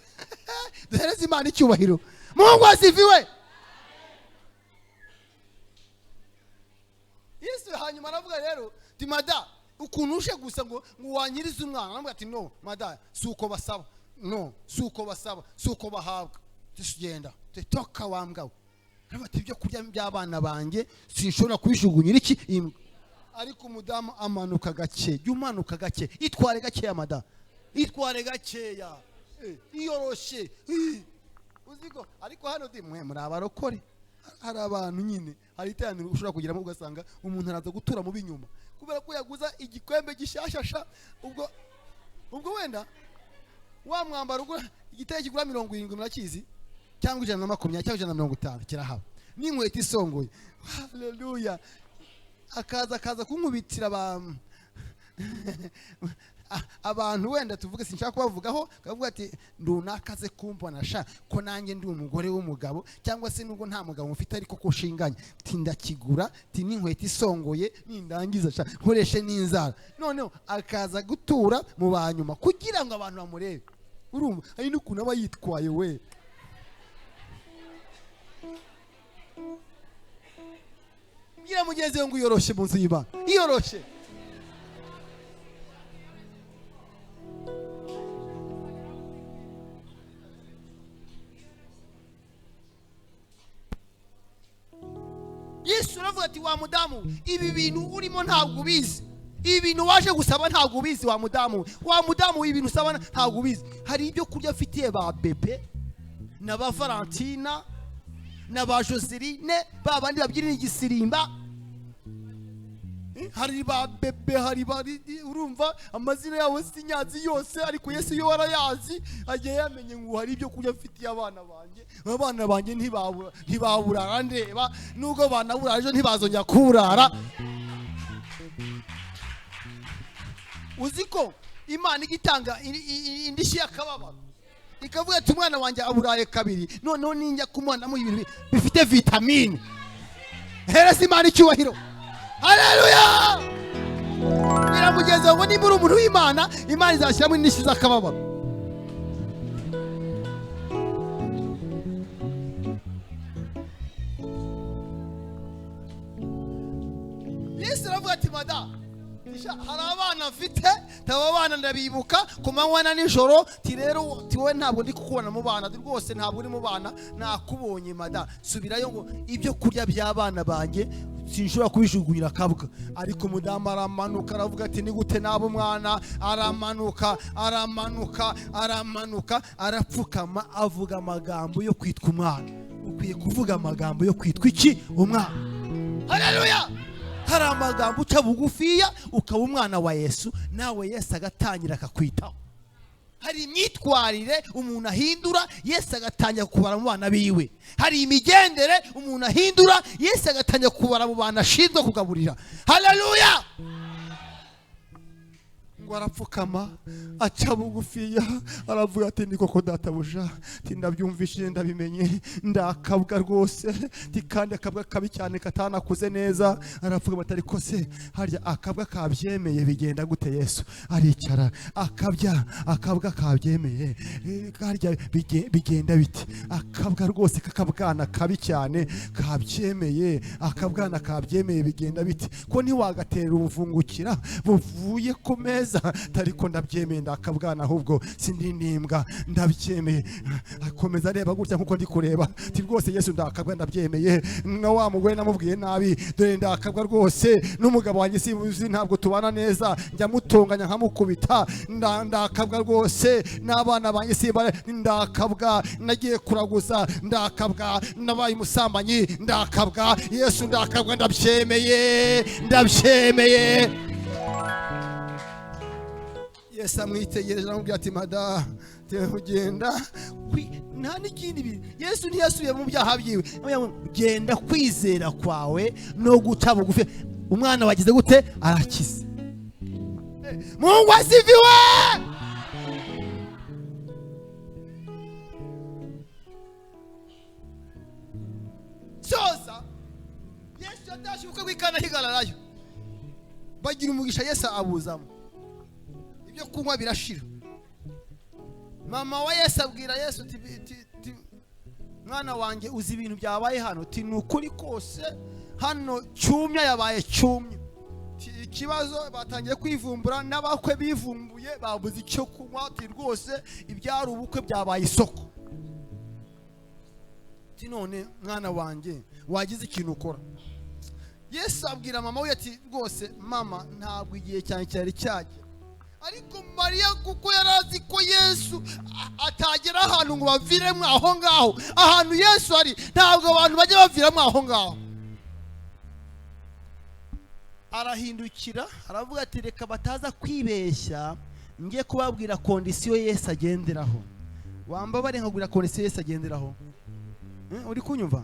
duhereze Imana icyubahiro. Mungu asifiwe. Yesu hanyuma aravuga rero ti mada ukuntu uje gusa ngo wanyirize umwana, aravuga ati no mada, si uko basaba, no si uko basaba, si uko bahabwa. Tugenda toka wa mbwa we. Aravuga ati ibyo kurya by'abana banjye sinshobora kubishugunyira iki imbwa. Ariko umudamu amanuka gake, jya umanuka gake, itware gakeya mada, itware gakeya, iyoroshe. Uziko ariko hano di mwe muri abarokore, hari abantu nyine hari iteraniro ushobora kugeramo ugasanga umuntu araza gutura mu binyuma kubera ko yaguza igikwembe gishashasha, ubwo wenda wa mwambaro ugura igiteye kigura 70 murakizi, cyangwa 120 cyangwa 150 kirahaba, n'inkweto isongoye. Haleluya. Akaza kunkubitira abantu wenda tuvuge sinshaka kubavugaho, kavuga ati runaka ze kumbona sha ko nanjye ndi umugore w'umugabo, cyangwa se nubwo nta mugabo mufite ariko ko ushinganye, ati ndakigura, ati n'inkweto isongoye nindangiza sha nkoreshe n'inzara. Noneho akaza gutura mu banyuma kugira ngo abantu bamurebe. Urumva hari n'ukuntu aba yitwaye we. Mbwira mugenzi we ngo uyoroshe mu nzu y'Imana, iyoroshe. Yesu aravuga ati wa mudamu, ibi bintu urimo ntabwo ubizi, ibi bintu waje gusaba ntabwo ubizi. Wa mudamu, wa mudamu, ibi bintu usaba ntabwo ubizi. Hari ibyo kurya afitiye ba Bebe na ba Valentina na ba Joseline, ba bandi babyinira igisirimba. Hari ba Bebe, hari ba, urumva amazina yabo sinyazi yose, ariko Yesu yo arayazi. Agiye yamenye ngo hari ibyo kurya mfitiye abana banjye, abana banjye ntibaburara ndeba, nubwo banabura ejo ntibazongera kuburara. Uzi ko Imana igitanga indishyi y'akababaro, ikavuga ati umwana wanjye aburaye kabiri, noneho ninjya kumwana mu ibintu bifite vitamine. Hereza Imana icyubahiro. Haleluya! Biramugeza ngo niba uri umuntu w'Imana, Imana izashyiramo indishyi z'akababaro. Yesu aravuga ati mada, hari abana mfite, aba bana ndabibuka ku manywa na nijoro, ti rero ti wowe ntabwo ndi kukubona mu bana, rwose ntabwo uri mu bana, nakubonye mada, subirayo ngo ibyo kurya by'abana banjye sinshobora kubijugunyira akabwa. Ariko umudamu aramanuka aravuga ati ni gute naba umwana? Aramanuka, aramanuka, aramanuka, arapfukama, avuga amagambo yo kwitwa umwana. Ukwiye kuvuga amagambo yo kwitwa iki? Umwana. Haleluya! Hari amagambo uca bugufiya ukaba umwana wa Yesu, nawe Yesu agatangira akakwitaho. Hari imyitwarire umuntu ahindura, Yesu agatangira kubara mu bana biwe. Hari imigendere umuntu ahindura, Yesu agatangira kubara mu bana ashinzwe kugaburira. Haleluya! Ngo arapfukama aca bugufiya aravuga ati ni koko databuja, ati ndabyumvishije, ndabimenye, ndakabwa rwose, ati kandi akabwa kabi cyane katanakuze neza. Aravuga ati ariko se harya akabwa kabyemeye bigenda gute? Yesu aricara akabya, akabwa kabyemeye harya bigenda biti? Akabwa rwose kakabwana kabi cyane kabyemeye, akabwana kabyemeye bigenda biti? Ko ntiwagatera ubuvungukira buvuye ku meza? Ariko ndabyemeye, ndakabwana ahubwo sindi nimbwa, ndabyemeye. Akomeza areba gutya nkuko ndi kureba, ati rwose Yesu ndakabwa, ndabyemeye. Na wa mugore namubwiye nabi, dore ndakabwa rwose, n'umugabo wanjye sibuzi ntabwo tubana neza, njya mutonganya nkamukubita, ndakabwa rwose, n'abana banjye siba, ndakabwa, nagiye kuraguza, ndakabwa, nabaye umusambanyi, ndakabwa. Yesu ndakabwa, ndabyemeye, ndabyemeye. Yesu amwitegereje aramubwira ati mada, ugenda nta n'ikindi. Yesu ntiyasubiye mu byaha byiwe, genda kwizera kwawe no guca bugufi, umwana wagize gute? Arakize. Mungu asifiwe. Soza Yesu yatashye ubukwe bw'Ikana higararayo, bagira umugisha, Yesu abuzamo ibyo kunywa birashira. Mama wa Yesu abwira Yesu ati mwana wanjye uzi ibintu byabaye hano? Ati ni ukuri kose hano cyumya yabaye cyumya. Ikibazo batangiye kwivumbura, n'abakwe bivumbuye babuze icyo kunywa, ati rwose ibyari ubukwe byabaye isoko. Ati none mwana wanjye wagize ikintu ukora? Yesu abwira mama we ati rwose mama, ntabwo igihe cyanjye cyari cyagera. Ariko Mariya kuko yarazi ko Yesu atagera ahantu ngo baviremo aho ngaho, ahantu Yesu ari ntabwo abantu bajya baviramo aho ngaho. Arahindukira aravuga ati reka bataza kwibeshya, ngiye kubabwira kondisiyo Yesu agenderaho. Wambabare nkagura kondisiyo Yesu agenderaho. Uri kunyumva?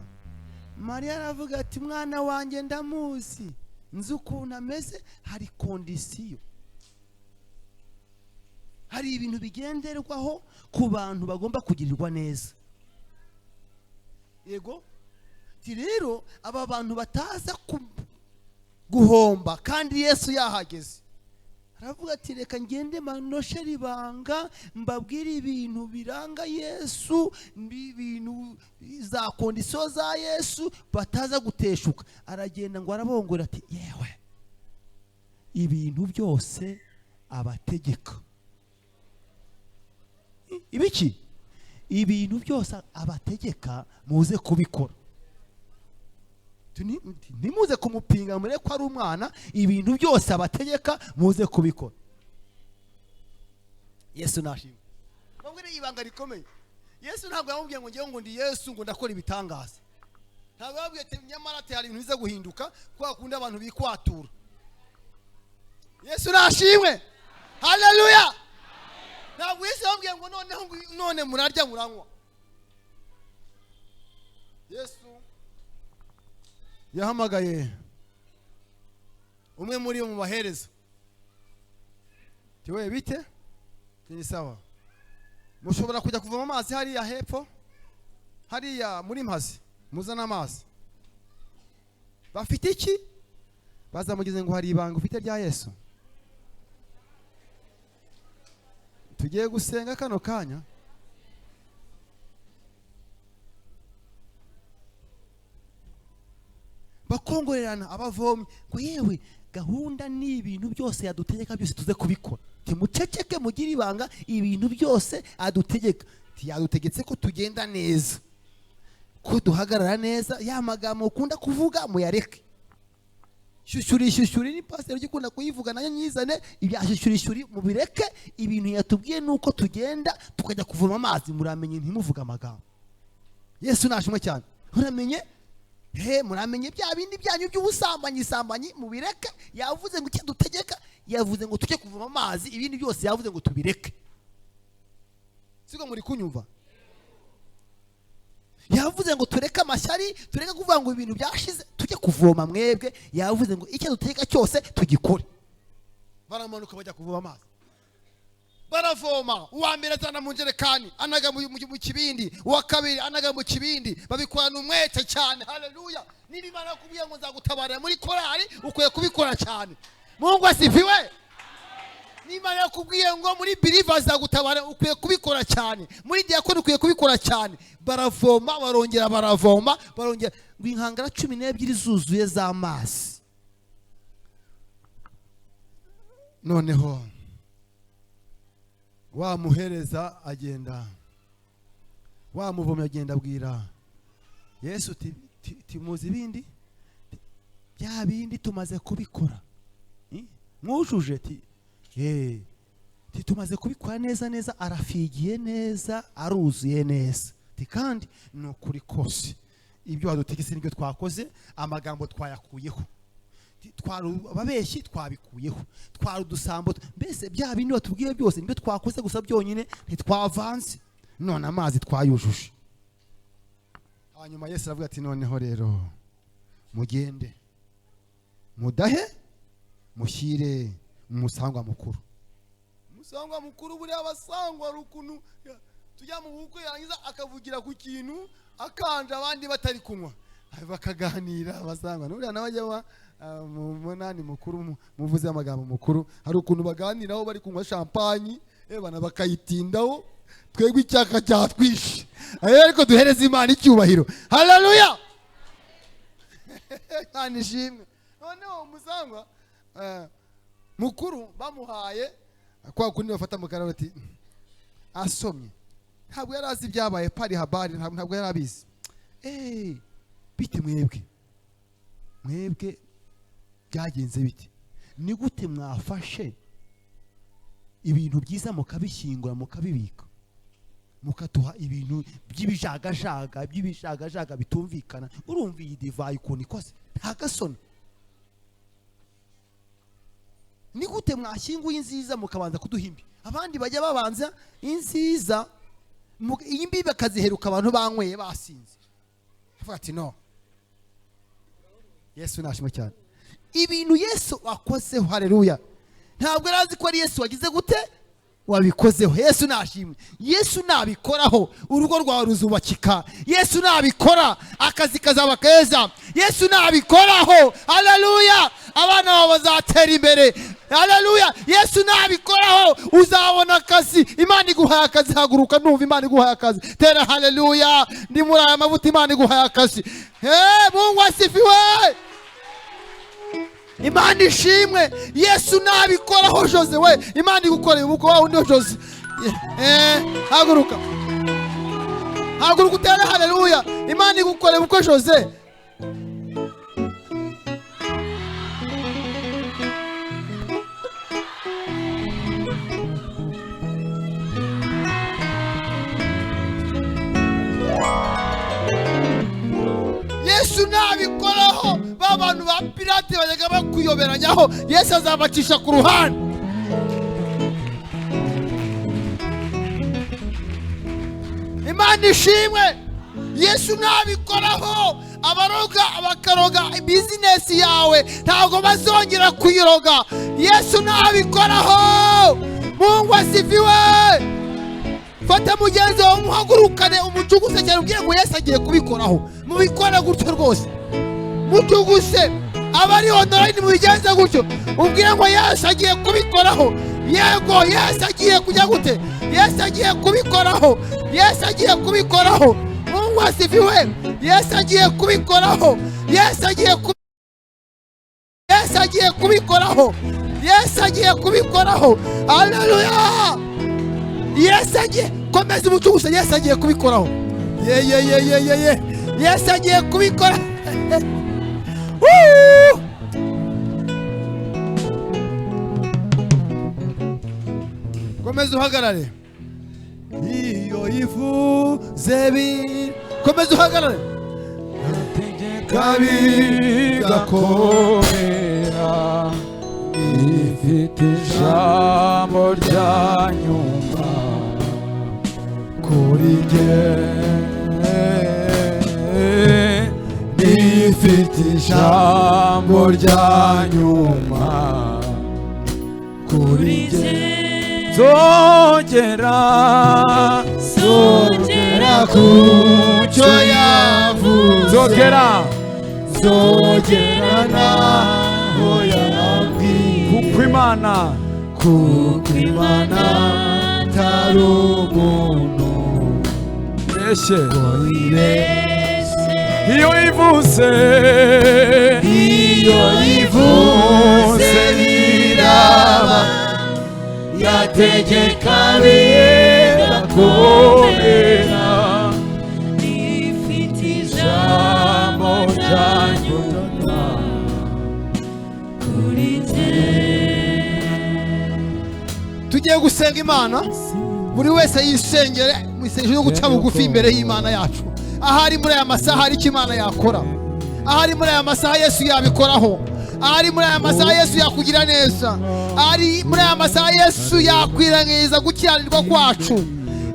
Mariya aravuga ati mwana wanjye ndamuzi, nzi ukuntu ameze, hari kondisiyo, hari ibintu bigenderwaho ku bantu bagomba kugirirwa neza. Yego, ti rero aba bantu bataza guhomba kandi Yesu yahageze. Aravuga ati reka ngende manoshere ibanga, mbabwire ibintu biranga Yesu, ibintu za condition za Yesu bataza guteshuka. Aragenda ngo arabongora ati yewe ibintu byose abategeka ibiki, ibintu byose abategeka muze kubikora. Ntimuze kumupinga mure ko ari umwana, ibintu byose abategeka muze kubikora. Yesu nashimwe. Bamwe ibanga rikomeye. Yesu ntabwo yamubwiye ngo ngewe ngo ndi Yesu ngo ndakora ibitangaza. Ntabwo yababwiye ati nyamara ati hari ibintu biza guhinduka kwa kundi abantu bikwatura. Yesu nashimwe. Haleluya. Ntabwo Yesu yababwiye ngo noneho none murarya muranywa. Yesu yahamagaye umwe muri mu bahereza. Tiwe bite? Ni sawa. Mushobora kujya kuvoma amazi hariya hepfo, hariya muri Mpazi, muzana amazi. Bafite iki? Bazamugize ngo hari ibanga ufite rya Yesu. Tugiye gusenga kano kanya. Bakongorerana abavomyi ngo yewe gahunda ni ibintu byose yadutegeka byose tuze kubikora. Timuceceke mugire ibanga, ibintu byose adutegeka. Yadutegetse ko tugenda neza, ko duhagarara neza, ya magambo ukunda kuvuga muyareke. Shyushyuri shyushyuri ni pastor ugikunda kuyivuga nayo nyizane, ibya shyushyuri shyuri mubireke. Ibintu yatubwiye nuko tugenda tukajya kuvoma amazi, muramenye ntimuvuga amagambo. Yesu nashimwe cyane. Muramenye he, muramenye bya bindi byanyu by'ubusambanyi sambanyi mubireke. Yavuze ngo icyo dutegeka, yavuze ngo tujye kuvoma amazi, ibindi byose yavuze ngo tubireke. Siko muri kunyumva? Yavuze ngo tureke amashyari, tureke kuvuga ngo ibintu byashize, tujye kuvoma mwebwe. Yavuze ngo icyo dutegeka cyose tugikore. Baramanuka bajya kuvoma amazi. Baravoma, uwa mbere azana mu njerekani anaga mu kibindi, uwa kabiri anaga mu kibindi, babikorana umwete cyane. Haleluya. Niba Imana yakubwiye ngo nzagutabarira muri korali, ukwiye kubikora cyane. Mungu asifiwe. Niba Imana yakubwiye ngo muri believers nzagutabara, ukwiye kubikora cyane. Muri diakoni ukwiye kubikora cyane. Baravoma, barongera baravoma, barongera ngo inkangara 12 zuzuye z'amazi. Noneho wa muhereza agenda, wa muvomyi agenda abwira Yesu timuzi ibindi bya bindi tumaze kubikora, mwujuje ti tumaze kubikora neza neza, arafigiye neza, aruzuye neza. Ti kandi ni ukuri kose ibyo wadutegetse nibyo twakoze, amagambo twayakuyeho, twari ababeshyi twabikuyeho, twari udusambo, mbese bya bindi watubwiye byose nibyo twakoze, gusa byonyine ntitwavanze, none amazi twayujuje. Hanyuma Yesu aravuga ati noneho rero mugende mudahe mushyire umusangwa mukuru. Umusangwa mukuru buriya abasangwa ari ukuntu tujya mu bukwe yarangiza akavugira ku kintu akanja abandi batari kunywa, bakaganira abasangwa. Nuriya nawe ajya mu munani mukuru, muvuze amagambo mukuru, hari ukuntu baganiraho bari kunywa champagne bana bakayitindaho, twebwe icyaka cyatwishe, ariko duhereze Imana icyubahiro. Haleluya. Imana ishimwe. Noneho umusangwa mukuru bamuhaye kwa kundi bafata mu kararo ati asomye, ntabwo yari azi ibyabaye pari habari, ntabwo yari abizi. Bite mwebwe mwebwe byagenze bite? Ni gute mwafashe ibintu byiza mukabishyingura mukabibika, mukatuha ibintu by'ibijagajaga by'ibijagajaga bitumvikana? Urumva iyi divayi ukuntu ikoze, nta gasoni. Ni gute mwashyinguye inziza mukabanza kuduhimbi? Abandi bajya babanza inziza, iyi mbi bakaziheruka abantu banyweye basinze. Avuga ati no. Yesu nashimwe cyane. Ibintu Yesu akozeho, haleluya. Ntabwo yari azi ko ari Yesu wagize gute? wabikozeho. Yesu nashimwe. Yesu nabikoraho urugo rwawe ruzubakika. Yesu nabikora akazi kazaba keza. Yesu nabikoraho, haleluya, abana bawe bazatera imbere. Haleluya. Yesu nabikoraho uzabona akazi. Imana iguhaye akazi, haguruka numva Imana iguhaye akazi, tera haleluya. Ndi muri aya mavuta, Imana iguhaye akazi. Mungu asifiwe. Imana ishimwe. Yesu nabikoraho Jose we, Imana igukoreye ubukwe wawe undi Jose. Haguruka, haguruka utere haleluya. Imana igukoreye ubukwe Jose. Yesu nabikoraho babantu ba pirate bajyaga bakuyoberanyaho, Yesu azabacisha ku ruhande. Imana ishimwe. Yesu nabikoraho abaroga abakaroga bizinesi yawe ntabwo bazongera kuyiroga. Yesu nabikoraho. Mungu asifiwe. Fata mugenzi wawe umuhagurukane umucuguse cyane, ubwire ngo Yesu agiye kubikoraho. Mubikore gutyo rwose, mucuguse abari online mubigenze gutyo, ubwire ngo Yesu agiye kubikoraho. Yego, Yesu agiye kujya gute? Yesu agiye kubikoraho. Yesu agiye kubikoraho. Mungu asifiwe. Yesu agiye kubikoraho. Yesu agiye Yesu agiye kubikoraho. Yesu agiye kubikoraho. Haleluya. Yesu agiye komeza umucuguse. Yesu agiye kubikoraho. Ye ye ye ye ye ye. Yesu agiye kubikora. Komeza uhagarare. Iyo ivuze bi, komeza uhagarare. Bigakomera ifite ijambo rya nyuma kuri jye, ifite ijambo rya nyuma kuri jye. Zogera, zogera ku cyo yavuze, zogera, zogera naho yambwiye, kuko Imana, kuko Imana atari umuntu mbese ibeshye. Iyo ivuze, iyo ivuze biraba, yategeka bigakomera ifite ijambo rya nyuma kuri jye. Tugiye gusenga Imana, buri wese yisengere mu isengesho ryo guca bugufi imbere y'Imana yacu. Ahari muri aya masaha hari icyo Imana yakora. Ahari muri aya masaha Yesu yabikoraho. Ahari muri aya masaha Yesu yakugira neza. Ahari muri aya masaha Yesu yakwirangiza gukiranirwa kwacu.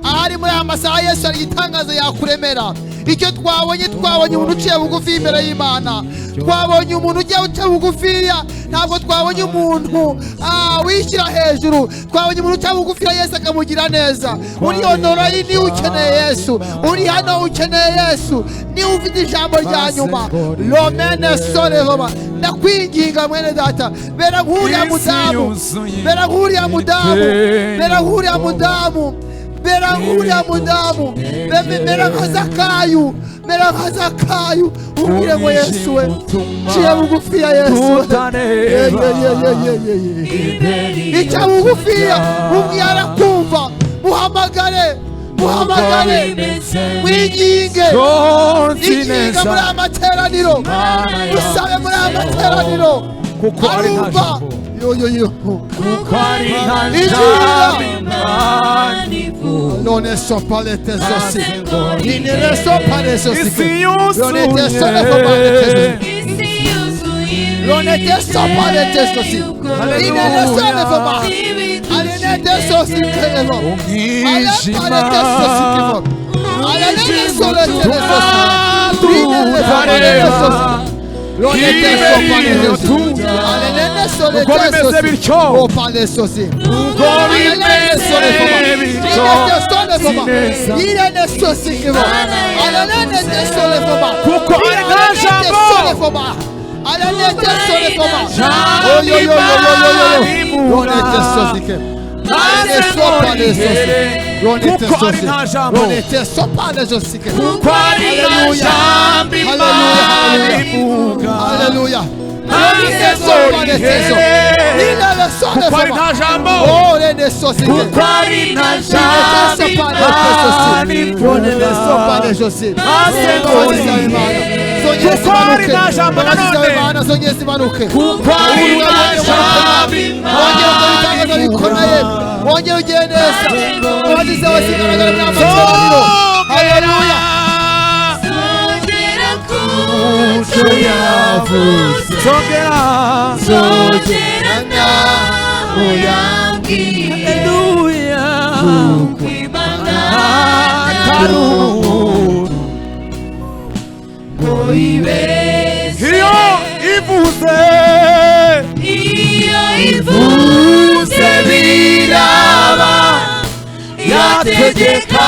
Ahari muri aya masaha Yesu ari igitangaza yakuremera. Icyo twabonye, twabonye umuntu uciye bugufi imbere y'Imana. Twabonye umuntu ujya uca bugufiya, ntabwo twabonye umuntu wishyira hejuru. Twabonye umuntu uca bugufiya, Yesu akamugira neza. Uri online ni ukeneye Yesu, uri hano ukeneye Yesu, ni ufite ijambo rya nyuma. Romene sore roma, ndakwinginga mwene data, bera nk'uriya mudamu, bera nk'uriya mudamu, bera nk'uriya mudamu, bera nk'uriya mudamu, bera nka Zakayo, bera nka Zakayo, ubwire ngo Yesu we, ciye bugufiya Yesu, ica bugufiya, ubwiye arakumva. Muhamagare, muhamagare, mwinginge, inginga muri aya materaniro, musabe muri aya materaniro, kuko ari nta arumva. jambo, Yo yo yo, kuko ari nta Inginga. jambo Imana ivuze. Non ne sont pas les tesosi. Ils ne sont pas les sosi. Isi Non ne sont pas les tesosi. yuzuye Non ne sont pas les tesosi. Ils ne sont pas. Allez ne tesosi que umwijima Allez ne sont les tesosi. Ils ne sont pas les tutareba tesosi. Uko bimeze bityo, uko bimeze bityo, kuko ari nta jambo kuko ari nta jambo, kuko ari nta jambo Imana ivuga. Kuko ari nta jambo, kuko ari nta jambo Imana ivuga. Kuko ari nta jambo nanone, kuko ari nta jambo Imana ivuga. Wongera ugire neza, imbabazi zawe zigaragara muri amateraniro. Haleluya. Zongera kucyo yavuze, Zongera, zongera naho yambwiye, haleluya, kuko Imana atari umuntu ngo ibeshye. Iyo ivuze, iyo ivuze biraba, yategeka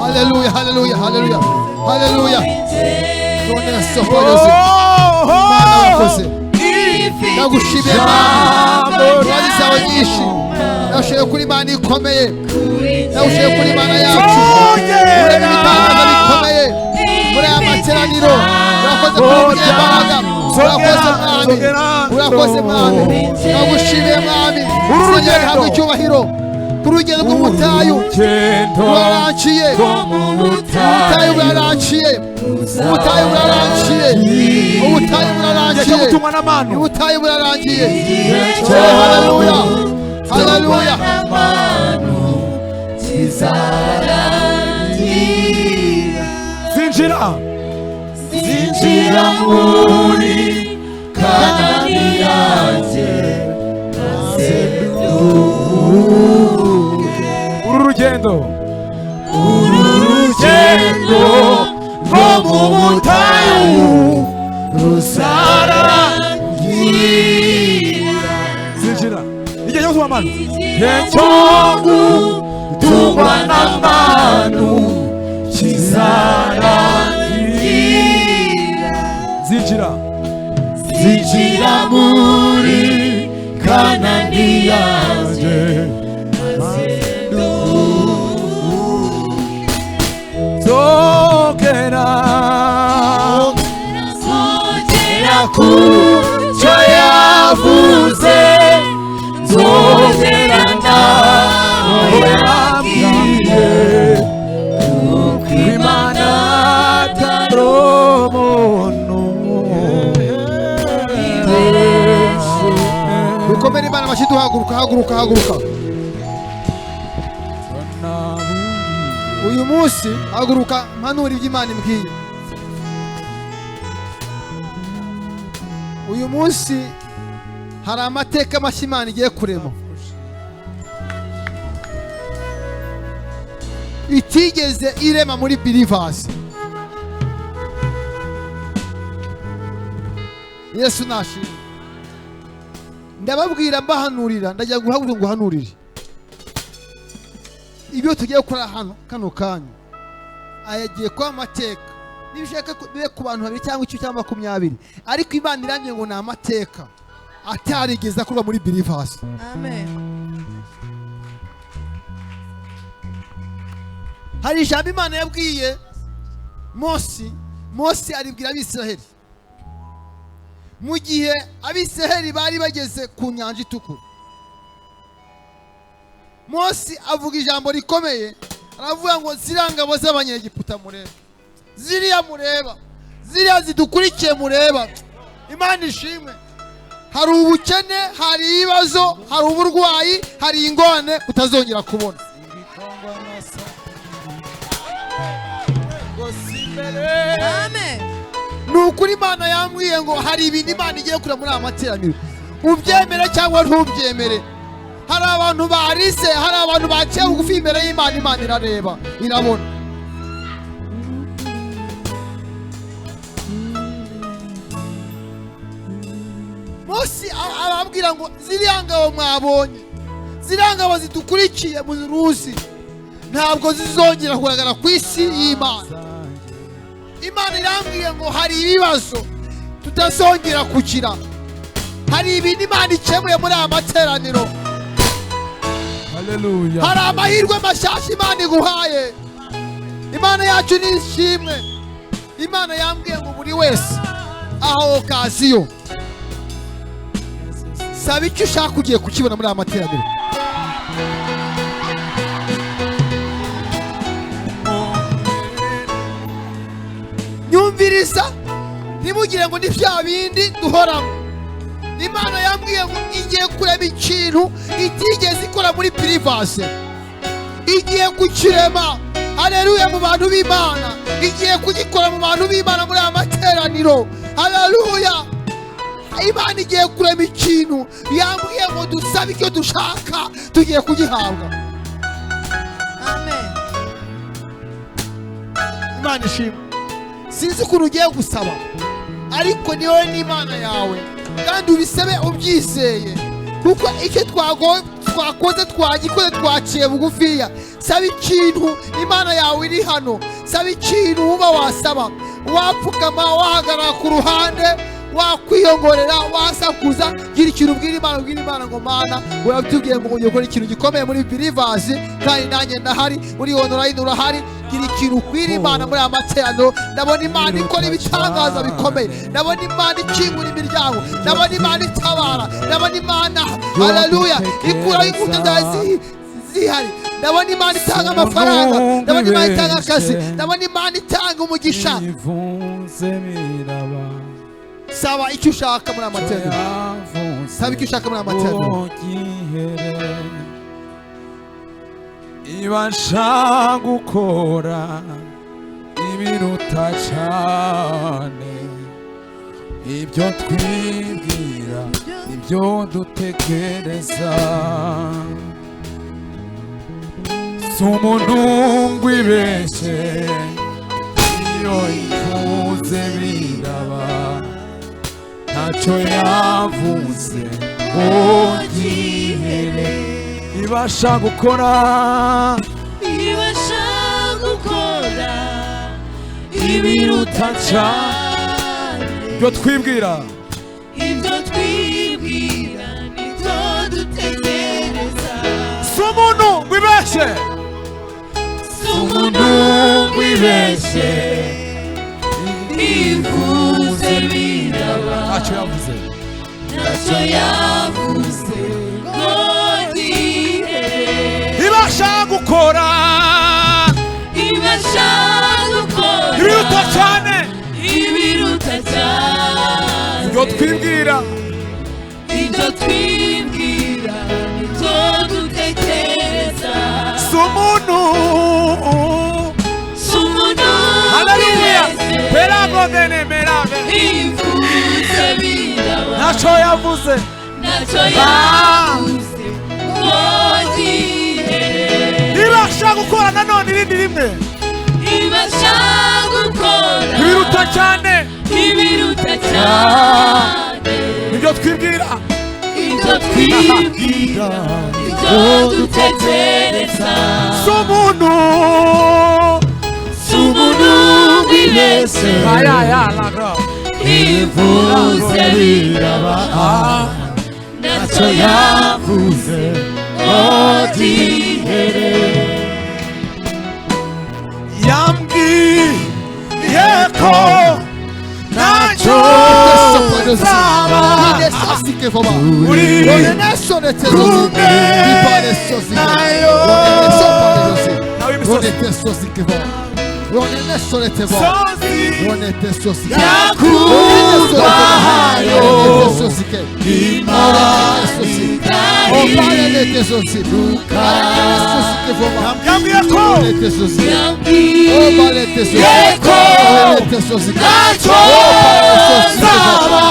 Haleluya, haleluya, haleluya, haleluya. Imana wakoze, ndagushimiye Mana, imbabazi zawe nyinshi. Ndagushimiye kuri Imana ikomeye, ndagushimiye kuri Imana yacu. Ureba ibitangaza bikomeye muri aya materaniro. Urakoze kuri imbaraga, urakoze Mwami, urakoze Mwami. Ndagushimiye Mwami, urugendo habwa icyubahiro. Ku rugendo rw'ubutayu burarangiye, ubutayu burarangiye, ubutayu burarangiye, ubutayu burarangiye, ubutayu burarangiye. Haleluya, haleluya. Zinjira, zinjira muri Kanani yanjye, maze uru rugendo, uru rugendo rwo mu butayu ruzarangira. Zinjira igihe cyo gutuma amanu, igihe cyo gutungwa n'amanu kizarangira. Zinjira, zinjira muri Kanani yanjye, zongera, zongera ku cyo yavuze, nzongera naho yambwiye, kuko Imana atari umuntu. Dukomere Imana amashyi, duhaguruka, haguruka, haguruka. Uyu munsi haguruka, mpanura ibyo Imana imbwiye. Uyu munsi hari amateka mashya Imana igiye kurema, itigeze irema muri believers. Yesu nashimwe. Ndababwira mbahanurira, ndajya guhaguruka nguhanurire ibyo tugiye gukora hano kano kanya. Ayagiye kuba amateka, nibishaka bibe ku bantu babiri cyangwa 10 cyangwa 20, ariko Imana irambye ngo ni amateka atarigeze akorwa muri believers. Amen. Hari ijambo Imana yabwiye Mose, Mose aribwira Abisiraheli mu gihe Abisiraheli bari bageze ku nyanja itukura. Mose avuga ijambo rikomeye, aravuga ngo ziriya ngabo z'Abanyegiputa mureba, ziriya mureba, ziriya zidukurikiye mureba, Imana ishimwe. Hari ubukene, hari ibibazo, hari uburwayi, hari ingorane utazongera kubona. Amen. Ni ukuri Imana yambwiye ngo hari ibintu Imana igiye kurema muri aya materaniro, ubyemere cyangwa ntubyemere. Hari abantu barise, hari abantu baciye bugufi imbere y'Imana. Imana irareba, irabona. Mose ababwira ngo ziriya ngabo mwabonye, ziriya ngabo zidukurikiye mu ruzi, ntabwo zizongera kugaragara ku isi y'Imana. Imana irambwiye ngo hari ibibazo tutazongera kugira. Hari ibintu Imana ikemuye muri aya materaniro. Haleluya. Hari amahirwe mashyashya Imana iguhaye. Imana yacu ni ishimwe. Imana yambwiye ngo buri wese aho okaziyo, saba icyo ushaka ugiye kukibona muri aya materaniro. Nyumviriza, ntimugire ngo ni bya bindi duhoramo. Imana yambwiye ngo igiye kurema ikintu itigeze ikora muri privase, igiye kukirema. Haleluya, mu bantu b'Imana, igiye kugikora mu bantu b'Imana muri aya materaniro. Haleluya. Imana igiye kurema ikintu, yambwiye ngo dusabe icyo dushaka, tugiye kugihabwa. Amen. Imana ishimwe. Sinzi ukuntu ugiye gusaba, ariko ni wowe n'Imana yawe, kandi ubisabe ubyizeye, kuko icyo twakoze twagikoze, twaciye bugufiya. Saba ikintu, Imana yawe iri hano. Saba ikintu uba wasaba, wapfukama, wahagarara ku ruhande, wakwiyongorera, wasakuza, gira ikintu ubwira Imana. Ubwira Imana ngo Mana, uratubwiye ngo ugiye gukora ikintu gikomeye muri Believers, kandi nanjye ndahari, muri online urahari. Gira ikintu ubwira Imana muri aya materaniro. Ndabona Imana ikora ibitangaza bikomeye, ndabona Imana ikingura imiryango, ndabona Imana itabara, ndabona Imana, haleluya, ikuraho inkuta zawe zihari. Ndabona Imana itanga amafaranga, ndabona Imana itanga akazi, ndabona Imana itanga umugisha. Saba icyo ushaka muri aya materaniro. Saba icyo ushaka muri aya materaniro. Ibasha gukora ibiruta cyane ibyo twibwira, ibyo dutekereza. Si umuntu ngo ibeshye, iyo ivuze biraba, ntacyo yavuze ngo gihere. Ibasha gukora, ibasha gukora ibiruta cyane ibyo twibwira, ibyo twibwira nibyo dutekereza. Si umuntu ngo ibeshye, si umuntu ngo ibeshye, ivuze biraba, ntacyo yavuze, ntacyo yavuze ngo gihere. Ibasha gukora, ibasha gukora ibiruta cyane ibiruta cyane ibyo twibwira, ibyo twibwira nibyo dutekereza. Si umuntu, si umuntu. Haleluya. Perago ivuze biraba, ntacyo yavuze, ntacyo yavuze ngo gihere. Ibasha gukora nanone irindi rimwe, ibasha gukora ibiruta cyane ibiruta cyane ibyo twibwira, ibyo twibwira nibyo dutekereza. Si umuntu, si umuntu wibeshye, ivuze biraba, ntacyo yavuze ngo gihere. Yambwiye ko ntacyo nzaba uri kumwe nayo. Yakurwayo Yambwiye ko ntacyo nzaba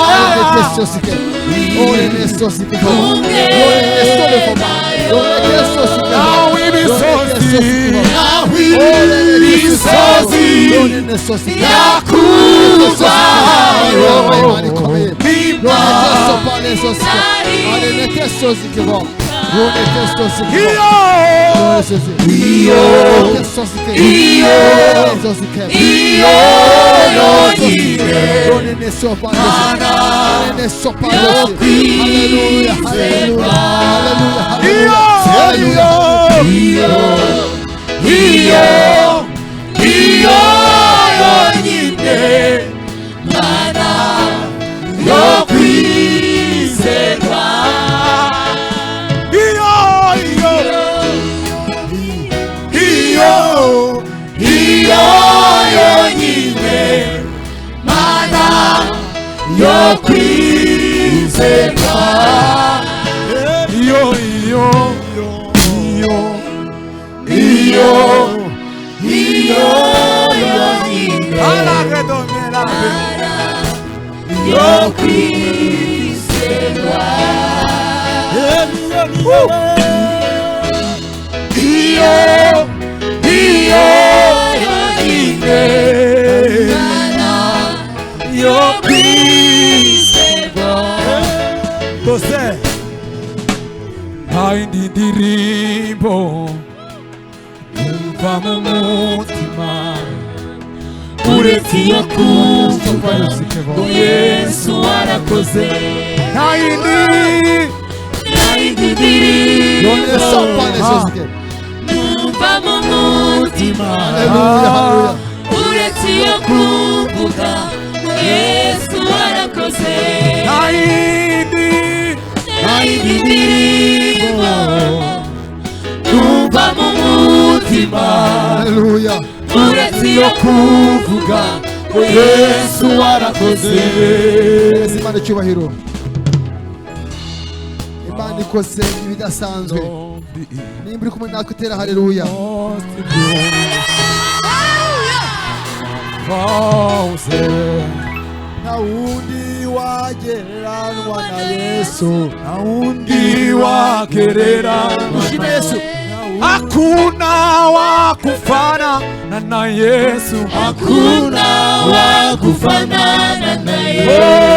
Icyubahiro Imana ikoze ibidasanzwe nimba uri kumwe natwe tera haleluya. Nta wundi wagereranwa na Yesu, nta wundi wagereranwa na Yesu, hakuna wa kufanana na Yesu, hakuna wa kufanana na Yesu.